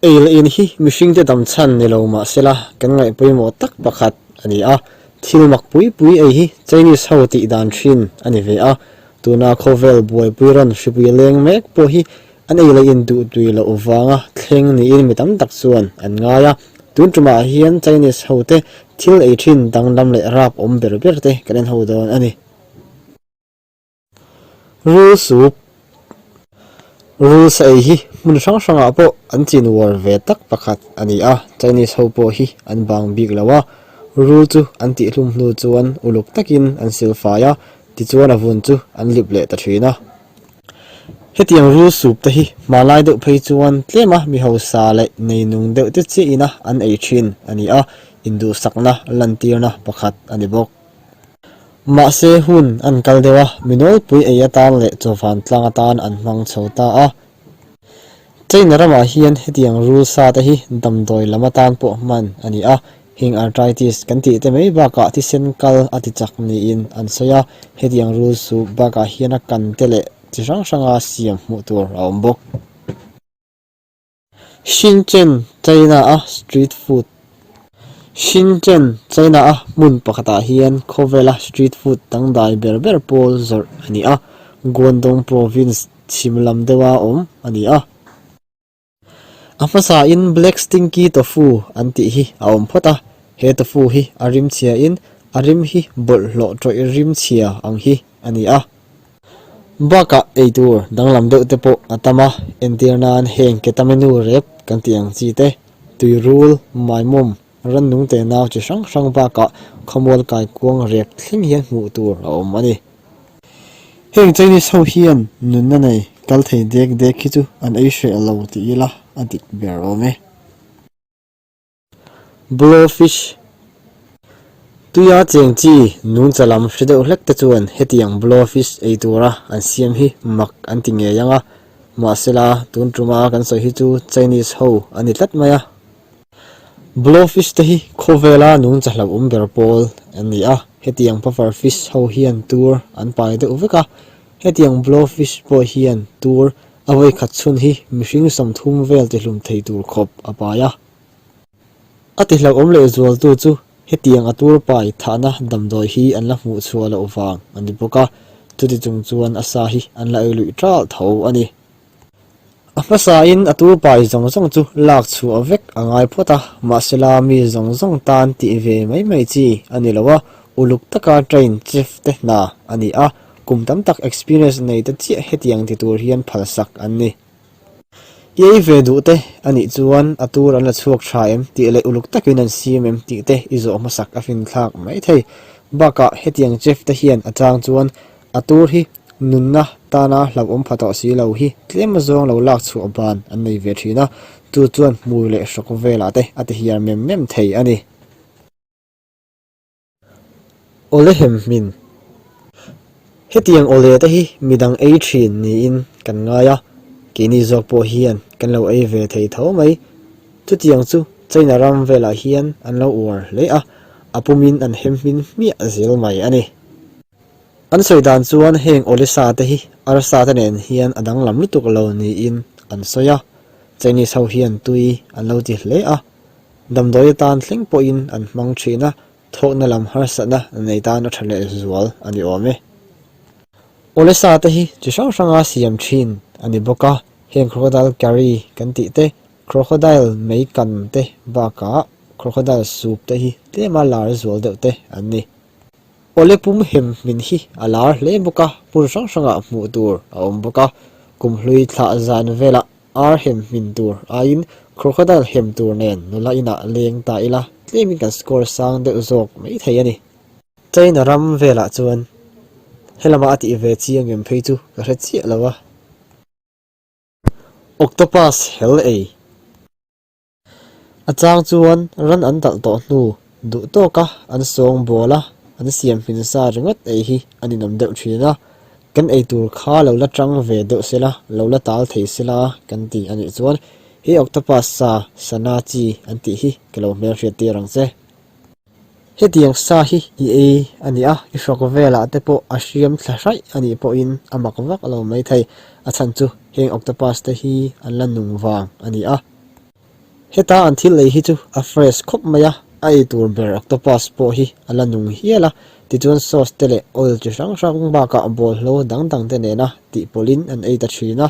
Ei leh in hi mihringte dam chhan ni lo mah sela kan ngaih pawimawh tak pakhat a ni a, thil mak pui pui ei hi Chinese ho tih dan thin a ni ve a, tuna khawvel buaipui rawn hripui leng mek pawh hi an ei leh in duh tui loh vanga thleng niin mi tam tak chuan an ngai a, tun tumah hian Chinese hote thil ei thin danglam leh rap awm ber ber te kan en ho dawn a ni. Rul sup Rul sa ei hi hmun hrang hrangah pawh an chin uar ve tak pakhat a ni a, Chinese ho pawh hi an bang bik lo a, rul chu an tihhlum hnu chuan uluk takin an silfai a, tichuan a vun chu an lip leh ta thin a. Hetiang rul sup te hi hmanlai deuh phei chuan tlema mi hausa leh neinung deuh te chiah ina an ei thin a ni a, induhsakna lantirna pakhat a ni bawk. Mahse hun an kal deuh a, mi nawlpui ei atan leh chawvan tlang atan an hmang chho ta a. China ramah hian hetiang rul sa te hi damdawi lam atan pawh hman a ni a, heng arthritis kan tih te mai bakah thisen kal a ti chak niin an sawi a, hetiang rul su bakah hian a kan te leh chi hrang hranga siam hmuh tur a awm bawk. Shenzhen, China-a street food Shenzhen, China-a hmun pakhatah hian khawvela street food dangdai ber ber pawl zawrh a ni a, Guangdong province chhim lam deuha awm a ni a. A hmasain black stinky tofu an tih hi a awm phawt a, he tofu hi a rim chhiain a rim hi bawlhhlawh tawih rim chhia ang hi a ni a. Bakah eitur danglam deuh te pawh a tam a, entir nan heng ketamenu rep kan tih ang chi te, tuirul, maimawm, rannung te nau chi hrang hrang bakah khawmual kaikuang rep thleng hian hmuh tur a awm a ni. Heng Chinese ho hian nunna nei kal thei dek dek hi chu an ei hreh lo tih ila a dik ber awm e. Blowfish Tuia cheng chi nungcha lam hre deuh hlek te chuan hetiang blowfish ei tura an siam hi mak an ti ngei ang a, mahsela tun tuma kan sawi hi chu Chinese ho a ni tlat mai a. Blowfish te hi khawvela nungcha hlauhawm ber pawl an ni a, hetiang puffer fish ho hian tur an pai deuh vek a, hetiang blowfish pawh hian tur a vawikhat chhun hi mihring 30 vel tihlum thei tur khawp a pai a. A ti hlauhawm leh zualtu chu hetiang a tur pai thahna damdawi hi an la hmuh chhuah loh vang a ni bawk a, chuti chung chuan a sa hi an la ei luih ṭal tho a ni. A hmasain a tur pai zawng zawng chu lak chhuah vek a ngai phawt a, mahsela mi zawng zawng tan tih ve mai mai chi a ni lo a, uluk taka train chef te hna a ni a, kum tam tak experience nei te chiah hetiang ti tur hian phalsak an ni. I ei ve duh te a nih chuan a tur an la chhuak tha em tih leh uluk takin an siam em tih te i zawh hmasak a finthlak mai thei. Bakah hetiang chef te hian a chang chuan a tur hi nunna tana hlauhawm pha tawh si lo hi tlem azawng lo lak chhuah ban an nei ve thin a, chu chuan hmui leh hrawk velah te a ti hiar mem mem thei a ni. Awle hem hmin. Hetiang awle te hi midang ei thin niin kan ngai a, keini zawk pawh hian kan lo ei ve thei tho mai. Chutiang chu China ram velah hian an lo uar hle a, a pumin an hem hmin hmiah zel mai a ni. An sawi dan chuan heng awle sa te hi arsa te nen hian a danglam lutuk lo niin an sawi a, Chinese ho hian tui an lo ti hle a, Damdawi atan thleng pawhin an hmang thin a, thawkna lam harsatna nei tan a tha leh zual a ni awm e. Awle sa te hi chi hrang hranga siam thin a ni bawk a, heng crocodile curry kan tih te, crocodile mei kan te bakah crocodile soup te hi tlema lar zual deuh te an ni. Awle pum hem hmin hi a lar hle bawk a, hmun hrang hrangah hmuh tur a awm bawk a, kumhlui thlah zan velah Ar hem hmin tur aiin crocodile hem tur nen nula inah leng ta ila tlemin kan score sang deuh zawk mai thei a ni. China ram velah chuan helama a tih ve chi angem phei chu ka hre chiah lo a. Octopus hel ei. A chang chuan ran an talh tawh hnu duh tawka an sawng bawl a, an siam hmin sa ringawt ei hi a ninawm deuh thin a. Kan ei tur kha lo la tang ve deuh sela, lo la tal thei sela kan ti a nih chuan he octopus sa sana chi an tih hi ka lo hmelhriat tir ang che. Hetiang sa hi i ei a ni a, i hrawk velah te pawh a hriam thla hraih a nih pawhin a mak vak lo mai thei. A chhan chu heng octopus te hi an la nung vang a ni a. Heta an thil ei hi chu a fresh khawp mai a, a ei tur ber octopus pawh hi a la nung hial a, tichuan sauce te leh oil chi hrang hrang bakah bawlhlo dang dang te nena tihpawlhin an ei ta thin a.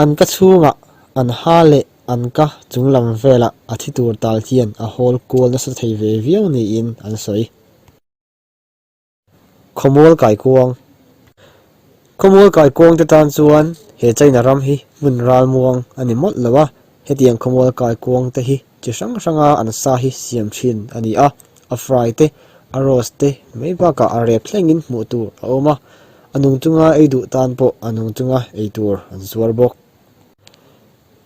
An ka chhungah an ha leh an ka chunglam velah a thi tur tal hian a hawl kual nasa thei ve viau niin an sawi. Khawmual kaikuang Khawmual kaikuang te tan chuan he China ram hi hmun ralmuang a ni mawlh lo a, hetiang khawmual kaikuang te hi chi hrang hranga an sa hi siam thin a ni a, a fry te, a roast te mai bakah a rep thlengin hmuh tur a awm a, a nung chunga ei duh tan pawh a nung chunga ei tur an zuar bawk.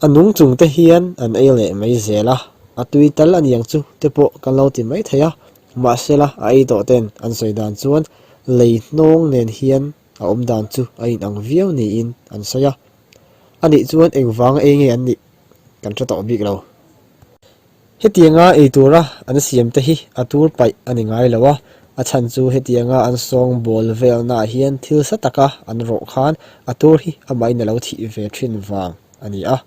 A nung chung te hian an ei leh mai zel a, a tui tal a niang chu te pawh kan lo ti mai thei a, mahsela a ei tawh ten an sawi dan chuan lei hnawng nen hian a awm dan chu a inang viau niin an sawi a, a nih chuan engvanga ei nge an nih kan hre tawh bik lo. Hetianga ei tura an siam te hi a tur paih a ni ngai lo a, a chhan chu hetianga an sawng bawl velnaah hian thil sa taka an rawh khan a tur hi amahin a lo thih ve thin vang a ni a.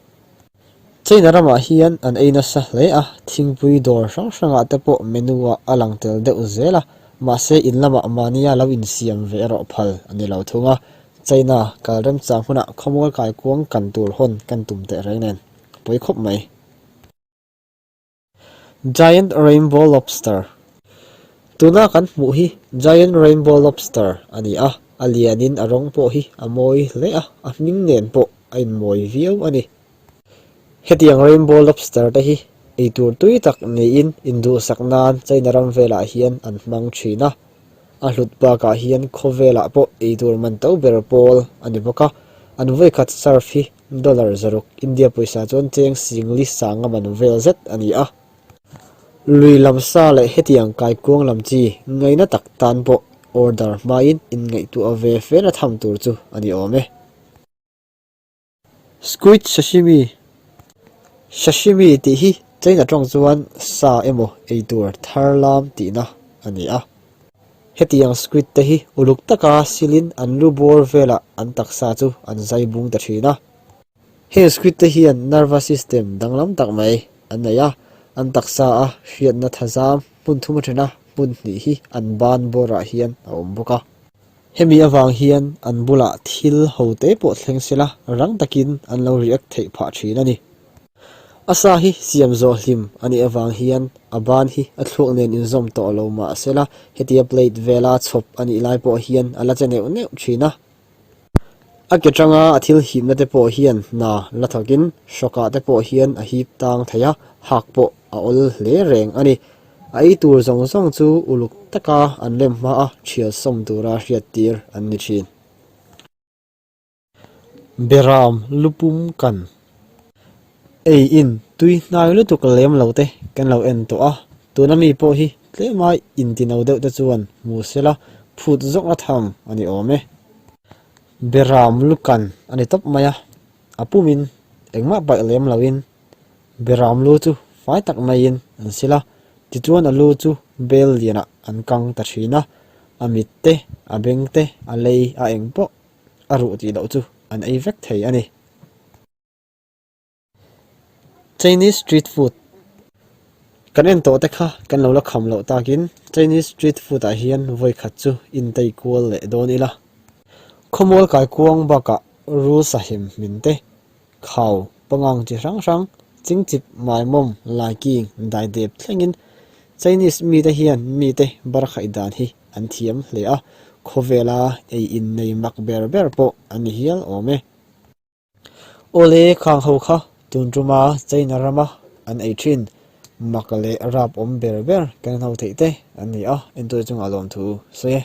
China ramah hian an ei nasa hle a, thingpui dawr hrang hrangah te pawh menu ah a lang tel deuh zel a, mahse in lamah mahnia lo insiam ve erawh phal a ni lo thung a, China kal remchang hunah khawmual kaikuang kan tur hawn kan tum teh reng nen pawi khawp mai. Giant Rainbow Lobster Tuna kan hmuh hi Giant Rainbow Lobster a ni a, a lianin a rawng pawh hi a mawi hle a, a hming nen pawh a inmawi viau a ni. Hetiang Rainbow Lobster te hi eitur tui tak niin induhsak nan China ram velah hian an hmang thin a, a hlut bakah hian khawvelah pawh eitur man to ber pawl a ni bawk a, an vawikhat serve hi Dollar zaruk India pawisa chuan cheng singli sanga man vel zet a ni a. Lui lam sa leh hetiang kaikuang lam chi ngaina tak tan pawh order hmain inngaihtuah ve fe na tham tur chu a ni awm e. Squid sashimi Sashimi tih hi China tawng chuan sa emaw eitur thar lam tihna a ni a. Hetiang squid te hi uluk taka silin an lu bawr velah an taksa chu an zai bung ta thin a. Heng squid te hian nervous system danglam tak mai an nei a, an taksa a hriatna thazam hmun thum a then a, hmun hnih hi an ban bawrah hian a awm bawk a. Hemi avang hian an bulah thil ho te pawh thleng sela rang takin an lo react theih phah thin a ni. A sa hi siam zawh hlim a nih avang hian a ban hi a thluak nen inzawm tawh lo mah sela hetia plate vela chhawp a nih lai pawh hian a la che neuh neuh thin a. A ke tanga a thil hipna te pawh hian hna la thawkin hrawkah te pawh hian a hip tang thei a, hak pawh a awl hle reng a ni. A ei tur zawng zawng chu uluk taka an rem hma a thial sawm tura hriattir an ni thin. Beram lupum kan ei in tui hnai lutuk lem lo te kan lo en tawh a, tuna mi pawh hi tlema intino deuh te chuan hmu sela phut zawk a tham a ni awm e. Beram lu kan a ni tawp mai a, a pumin engmah paih lem loin beram lu chu fai tak maiin an sil a, tichuan a lu chu bel lianah an kang ta thin a, a mit te, a beng te, a lei a eng pawh a ruh tih loh chu an ei vek thei a ni. Chinese street food Kan en tawh te kha kan lo la kham loh takin Chinese street food ah hian vawi khat chu intei kual leh dawn ila. Khawmual kaikuang bakah rul sahim hmin te Khau, pangang chi hrang hrang, chingchip, maimawm, laiking, daidep thlengin Chinese mite hian mite barkhaih dan hi an thiam hle a, khawvela ei innei mak ber ber pawh an ni hial awm e. Awle khang ho kha tun tuma China rama an ei thin mak leh rap awm ber ber kan ho theih te an ni a, entuai chungah lawmthu sawi e.